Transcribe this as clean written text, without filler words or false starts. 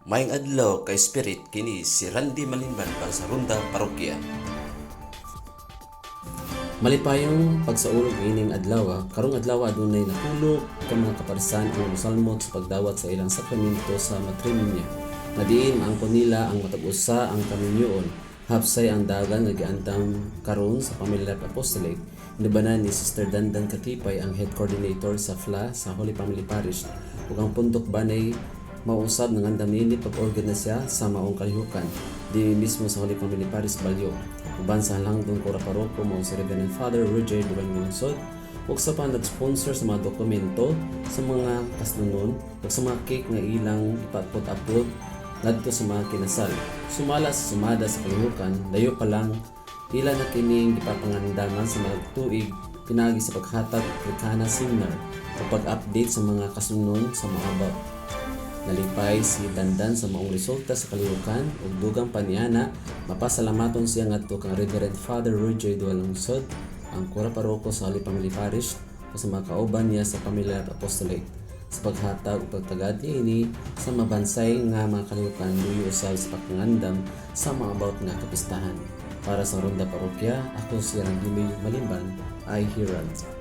Maayong adlaw, ka-spirit, kini si Randy Malimban para sa Ronda Parokya. Malipayong pagsaulog ining adlaw. Karong adlaw adunay napulo ka mga kaparisan ang mosalmot sa pagdawat sa ilang sakramento sa matrimonyo. Nga diin maangkon nila ang matag usa ang kaminyoon. Hapsay ang dagan nga giandam karon sa Family Life Apostolate. Inubanan ni Sister Dandan Katipay, ang head coordinator sa FLA sa Holy Family Parish, ug ang Pundok Banay mao usab nangandam niini pag-organisa sa maong kalihukan di mismo sa Holy Family Parish Balyo. Uban sa halangdong kura paroko, mao si Reverend Father Roger Duangunsod, ug sa pa nag-sponsor sa mga dokumento sa mga kaslunon ug sa mga cake nga ilang ipatpot-apod ngadto sa mga kinasal. Sumala sa sumada sa kalihukan, layo pa lang ila na kining gipapangandaman sa mga tuig pinaagi sa paghatag og Africana Seminar o pag-update sa mga kaslunon sa mga about. Nalipay si Dandan sa maong resulta sa kalihukan ug dugang pa niana, mapasalamaton siya ngadto kang Reverend Father Roger Dualungsod, ang kura paroko sa Holy Family Parish, o sa mga kauban niya sa Family Life Apostolate sa paghatag ug pagtagad niini sa mabansay nga mga kalihukan luyo usab sa pagpangandam sa mga about nga kapistahan. Para sa Ronda Parokya, ako si Randy Malimban, I Herald.